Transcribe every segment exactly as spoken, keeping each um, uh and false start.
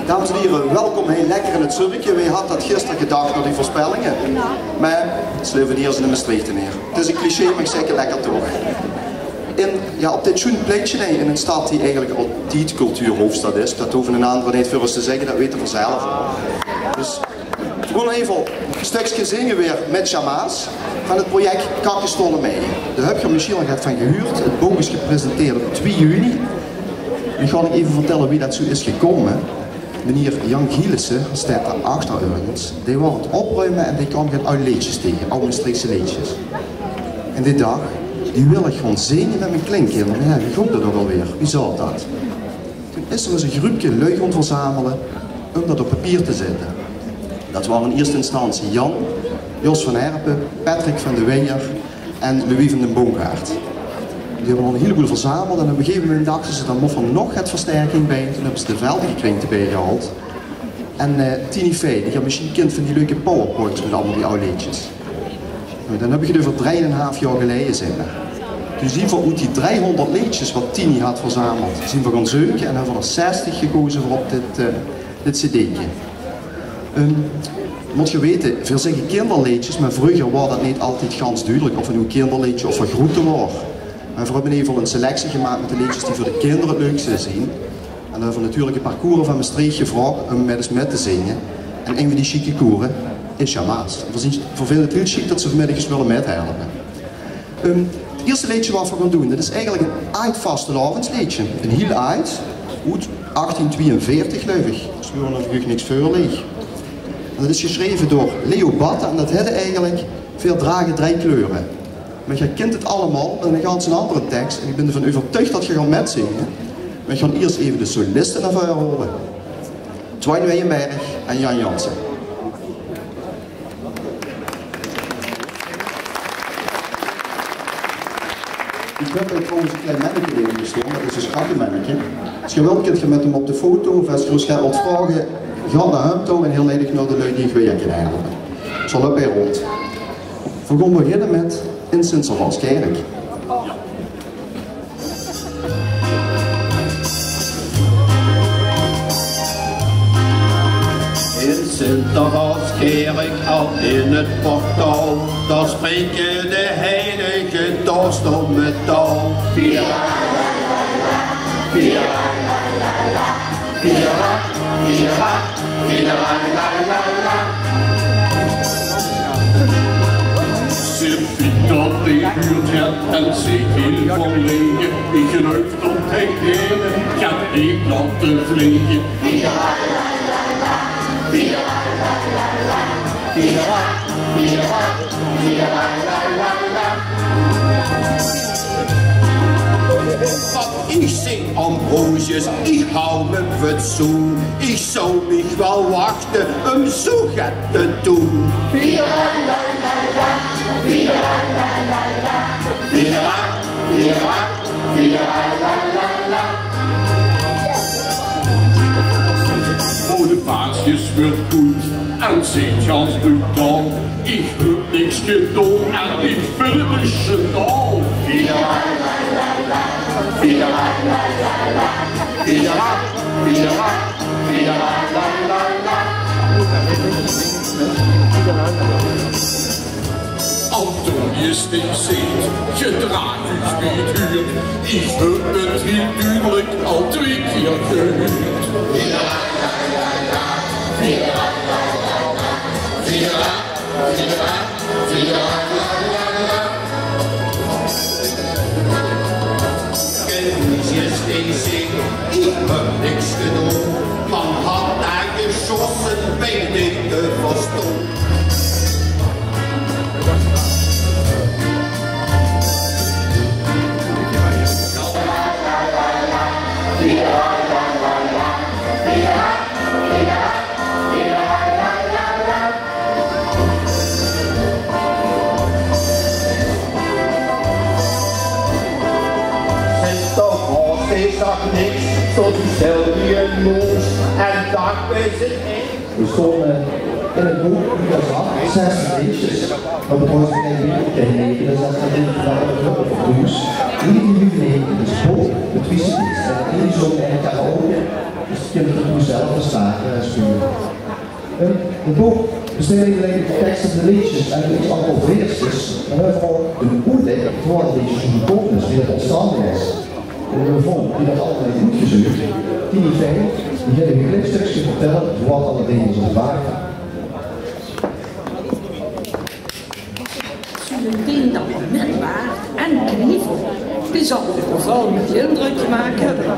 Dames en hiere, welkom hie lekker in 't zunke. Weej hadde det gister gedach nao die veurspellinge. Mer ze leve hie in Mestreech neer. 't Is ein cliché, mer ich zègk 't lekker toch. In, jao, op dit sjoen pleintje, nae, in ein stad die eigelik altied cultuurhoofdstad is. Det hove veer ein aander neet veur ós te zègke, det weite veer zelf al. Dus veer gaon effe ein stökske zinge weer mit Sjamaas van 't project Kakke stolle mei. Dao höb geer mesjien al get van gehuurd. 't Book is gepresenteerd op twieë juni. Ich gaon effe vertèlle wie det zoe is gekómme. Meneer Jan Gielissen, dae steit dao achter örges, dae waor aan 't opruime en dae kwaam get aw leedjes taenge, aw Mestreechse leedjes. En dae dach, die wil ich gaon zinge mit mien kleinkinder. Mer jao, wie góng det ouch alweer? Wie zaot det? Toen is d'r ins ein gruupke luuj gaon verzamele óm det op papier te zètte. Det waore in ierste instantie Jan, Jos van Herpen, Patrick van de Weijer en Louis van den Boongaert. Die höbbe al ein hieleboel verzameld en op ein gegaeve moment dachte ze, dan mót d'r nog get versterking bie. Toen höbbe ze de Veldeke Kring d'rbie gehaold. En, eh, Tini Fey, die geer mesjien kint van die leuke powerpoints mit allemaol die aw leedjes. Noe, dan höb ich 't euver drei en ein haaf jaor geleje, zeen mer. Toen zeen v'r oet die driehóngerd leedjes waat Tini haw verzameld, zeen v'r gaon zeuke en höbbe v'r d'r zestig gekoze veur op dit, eh, dit cd'tje. Ehm, mót geer weite, veer zègke kinderleedjes, mer vreuger waor det neet altied gans dudelik of 't noe e kinderleedje of e groete waor. Mer veer höbbe in eder geval ein selectie gemaak mit de leedjes die veur de kinder 't leukste zeen. En dan höbbe v'r natuurlik e paar koere van Mestreech gevraog óm mit ós mit te zinge. En ein van die sjieke koere is Sjamaas. En veer zeen, veer vinje 't hiel sjiek det ze vanmiddig ins wille mithelpe. Ehm, 't ierste leedje waat v'r gaon doon, det is eigelik ein aajd vastelaovesleedje. Ein hiel aajd, oet achttien twieënveertig, geluif ich. Als mich de geheuge niks veurleeg. En det is gesjreve door Leo Batten en det hèt eigelik: Veer drage drei kleure. Mer geer kint 't allemaol, det is ein gans andere teks. En ich bön d'rvan euvertuig det geer gaot mitzinge. Mer ich gaon ieërs effe de soliste nao veure haole. Twan Weyenberg en Jan Jansen. Ich höb hie trouwens ein klein menneke naeve mich staon, det is ein sjakkenmenneke. Als geer wilt, kint geer mit häöm op de foto, of es geer ós get wilt vraoge, gaot nao häöm toe en hieël neidig nao de luuj die uch wiejer kinne helpe. Zo löp hae rónd. Veer gaon beginne mit In Sint-Servaoskèrk. In Sintervaoskèrk, al in 't portaal, dao spraeke de heilige dao stómme taal. Pira, pira, pira, pira, pira, pira, la, la, la. Sint Pieter, dae huurt 't en zeet hiel verlege. Ich geluif det hae d'r get haet laote vlege. Pira, pira, pira, pira, pira, pira, la, la, la. Wat ich zeen, Ambrosius, ich haw 'm fatsoen. Ich zou mich waal wachte óm zoe get te doon. Pira, pira, pira, pira, pira, pira, la, la, la. Bonifacius wuuert koel en zeet gans brutaal: Ich höb niks gedaon en ich vin 't sjandaal. Pira, pira, pira, pira, pira, pira, la, la, la. Antonius dae zeet: Gedraag uch wie 't huurt. Ich höb 't hiel dudelik al twieë kier gehuurd. Pira, pira, pira, pira, pira, pira, la, la, la. Aloysius dae zeet: Ich höb niks gedaon, man haw dao gesjosse, bie de euverste. Sintervaos, dae zag niks, stóng stil wie ein moes en dach bie zien eige. Veer stónge in 't book, wie geer zaat, zès leedjes. Det betreft ein bietje, det is echt ein ding van de Roes. Wie die nu in de sport, mit Fietsfiets. En die zong eigelik karaoke. Dus de kinjer kinne zelf de smaak eh, speule. Eh, 't book besteit neet allein oet de teks en de leedsjes en oet 't aantal veersjes, mer veer höbbe ouch 'n oetlèk veur de leedsjes, wie 't gekómme is, wie 't óntstange is. En de vrouw die dat allemaol haet oetgezeuk, die fijn, die geit 'n klein stökske vertèlle wat alle dinger zoe waere. Zoe'n ding dat mit baard en knievel, die zal euveral 'ne indrök gemaak höbbe.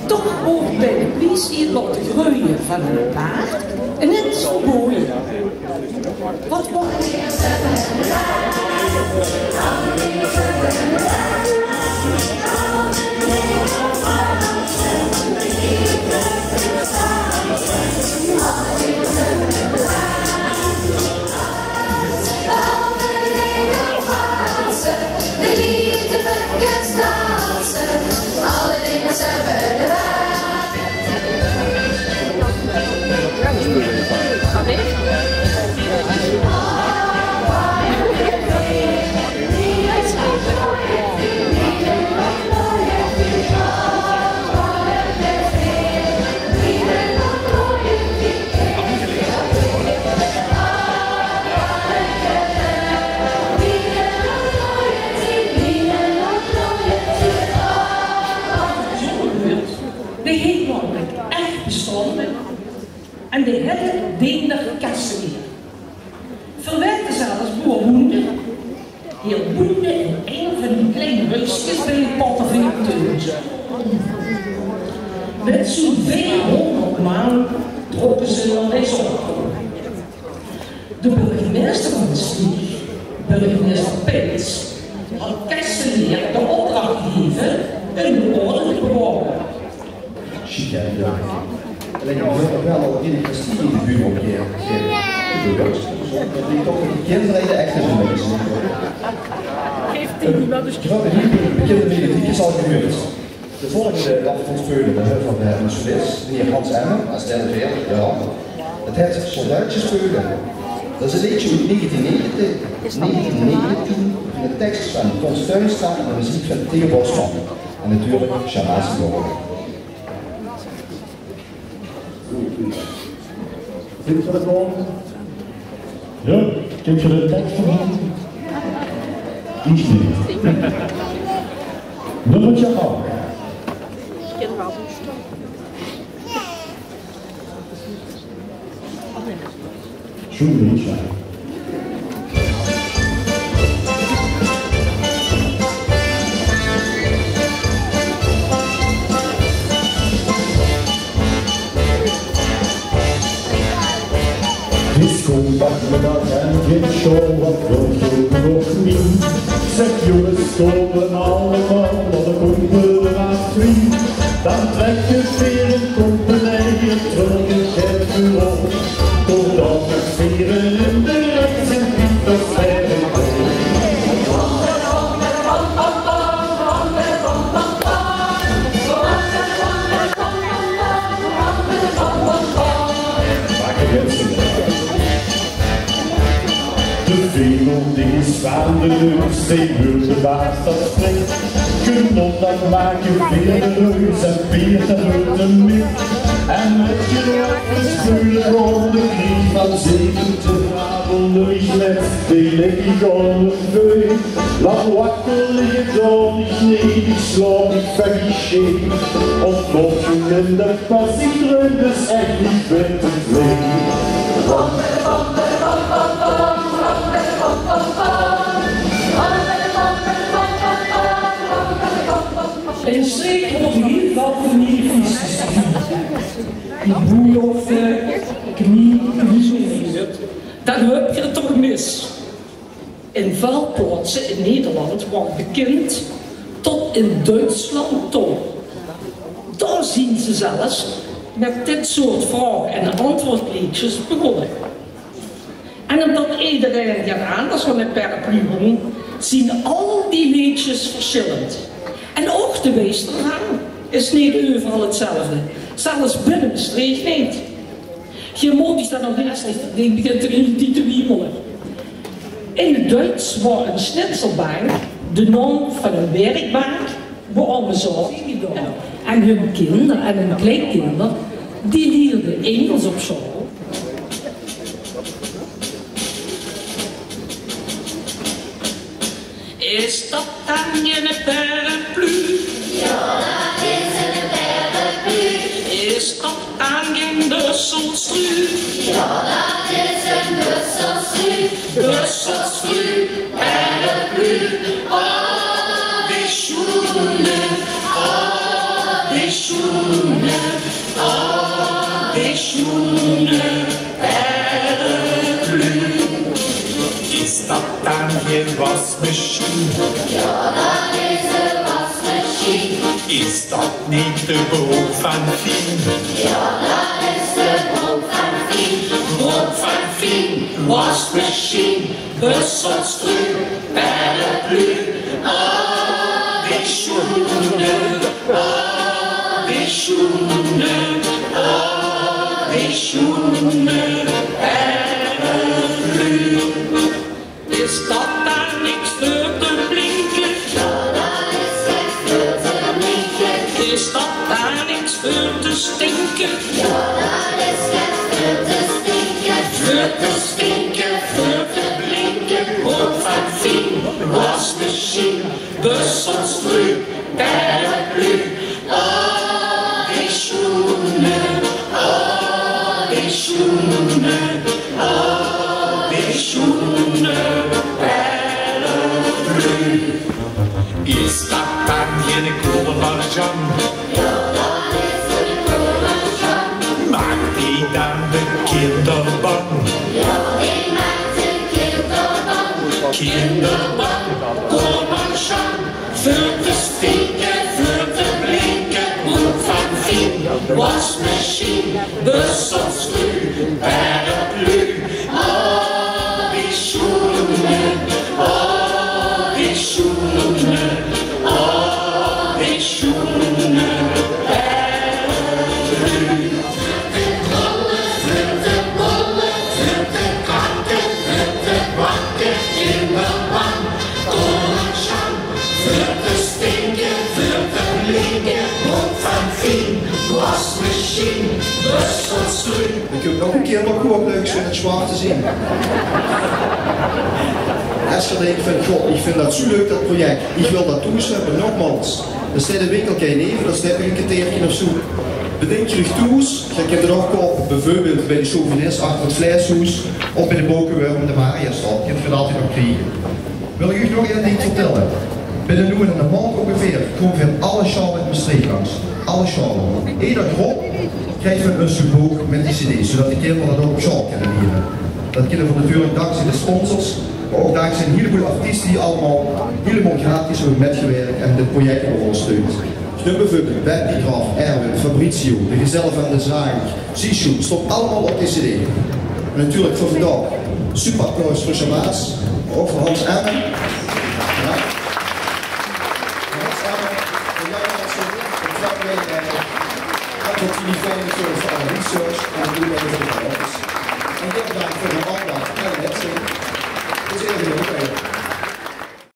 Toch woort bij de pliesie 't laote greuje van 'ne baard en 't verboje. Wat woort Die heet naomelik ech bestaon en die hèt Deender Kesseleer. Veer weite zelfs boe 'r woende. Heer woende in ein van die klein huiskes bie 't Patteveerteuntje. Mit zoe'n veerhóngerd man trokke ze nao deze optoch. De burgemeister van Mestreech, burgemeister Pins, had Kesseleer de opdrach gegeve um de orde te bewaore. Sjiek, hè, jao. Allein, ich höb waal al in de Castille de buurman gehuurd. Gehuurd. Dat ich toch de kinder in de echte zin. Geef die wat is. Ich höb hiel bekinde melodiekes al gehuurd. De volgende dat v'r speule, dat höbbe v'r bie ós solist, meneer Hans Emmer, as derde veerder, jao. Het hèt Soldaatje speule. Dat is ein leedje oet negentien negentien, negentien negentien, mit de teks van Cons Tuinstra en de meziek van Theo Bosman. En natuurlik Shabazz Signore. Kènt geer dat gewoon? Jao, kènt geer de teks gewoon? Iech neet. Nummerke aaf. Sjoen leedsje. Disco, bak me dat en dit show, wat wilt geer nog mie? Zèk jónges, kómme allemaol, want d'r kump d'r aaf. Dan trèkke veer in compagnie, trök in het bureau. Totdat veer in de rij zeen, Piet, dat is ver. De vegel die is vaan de neus, dee weurt de baas, dat sprik. Genot dat make veer de reus en Piet dat weurt de mik. En mèt geroffel speule v'r de krieg vaan zeventien. Aovend is 't, dee ligk iech aon de veut. Laat wakker ligke dao, iech neet, iech slaop, iech vèk, iech sjeet. Of nog minder pas, iech dreum dus ech, iech bin tevreje. In Mestreech weurt hiel väöl femieliefieësjes gevierd. Die broelofte, kemie, kemie. Dan höb geer 't toch mis. In väöl plaotse in Nederland weurt bekind tot in Duitsland touw. Dao zien ze zelfs mèt dit soort vraog- en antwoordleedsjes begós. En umtot ederein get aanders aon de paraplu hóng, zien al die leedsjes versjillend. En ouch de wies d'rvaan is neet euveral 'tzelfde, zelfs binne Mestreech neet. Geer moot uuch dat nog ins, iech begin te, te wiemele. In 't Duits weurt 'n Schnitzelbank de naom vaan 'n werkbank Boe ome Zjorg en hun kinder en hun kleinkinder, die lierde Ingels op sjool. Is dat dan gein paraplu? Jao, dat is ein paraplu. Is dat dan gein Brussels stru? Jao, dat is ein Brussels stru. Brussels stru, paraplu. Oh, die sjoene, oh, die sjoene, oh, die sjoene paraplu. Is dat dan gein wasmachien? Jao, dat is ein wasmachien. Is dat neet de brook van Fien? Jao, dat is de brook van Fien. Brook van Fien, wasmachien, Brussels stru, paraplu. Oh, die sjoene, oh, die sjoene, oh, die sjoene paraplu. Is dat dan niks veur te blinke? Jao, dat is niks veur te blinke. Is dat dan niks veur te stinke? Jao, dat is niks veur te stinke. Veur te stinke, veur te blinke. Brook van Fien, wasmachien, Brussels stru, paraplu. Oh, die sjoene, oh, die sjoene, oh, die sjoene paraplu. Is dat dan gein Cola Marjan? Jao, dat is ein Cola Marjan. Maak die dan de kinder bang? Jao, die maak de kinder bang. Kinder bang, Cola Marjan. Veur te stinke, veur te blinke, brook van Fien, wasmachien, Brussels stru, paraplu. Oh, die sjoene, oh, die sjoene, oh, die sjoene paraplu. Veur te bolle, veur te bolle, veur te kakke, veur te bakke, kinder bang. Cola Marjan, veur te stinke, veur te blinke, brook van Fien, wasmachien, Brussels stru. Ich höb nog ein kier waat leuks in 't zwart gezeen. Esther dink van: "God, ich vinj dat zoe leuk, dat project. Ich wil dat thoes höbbe." Nogmaals, dao steit ein winkelke neve, dao steit nog ein kerteerke of zoe. Bedink uch thoes, geer kint 't ouch koupe, bieveurbeeld bie de Chauvinist achter 't Vleishoes of bie de Bookewurm in de Mariastraot. Kint geer 't altied nog kriege. Wil ich uch nog ein dink vertèlle. Binne noe ein maondj óngeveer kómme v'r alle sjaole in Mestreech langs. Alle sjaole. Eder gróp krieg ein zoe'n book mit die cd's, zoedat de kinder dat ouch op sjaol kinne liere. Dat kinne v'r natuurlik dankzij de sponsors, mer ouch dankzij ein hieleboel artieste die allemaol hielemaol gratis höbbe mitgewèrk en dit project höbbe óngersteund. Ich neum bieveurbeeld Betty Graaf, Erwin, Fabrizio, de Gezelle van de Zaag, Sishu, stóng allemaol op de cd. En natuurlik veur vandaag, super applaus veur Sjabaas, mer ouch veur Hans Emmen. Jao. Hans Emmen, veur Jan Janssen, veur Frank Wijnberg, en veur Tini Fijn, veur de research en de boel veur de vrijwilligers. En hiel bedank veur hun aandacht en hun inzage. Tot de volgende keer.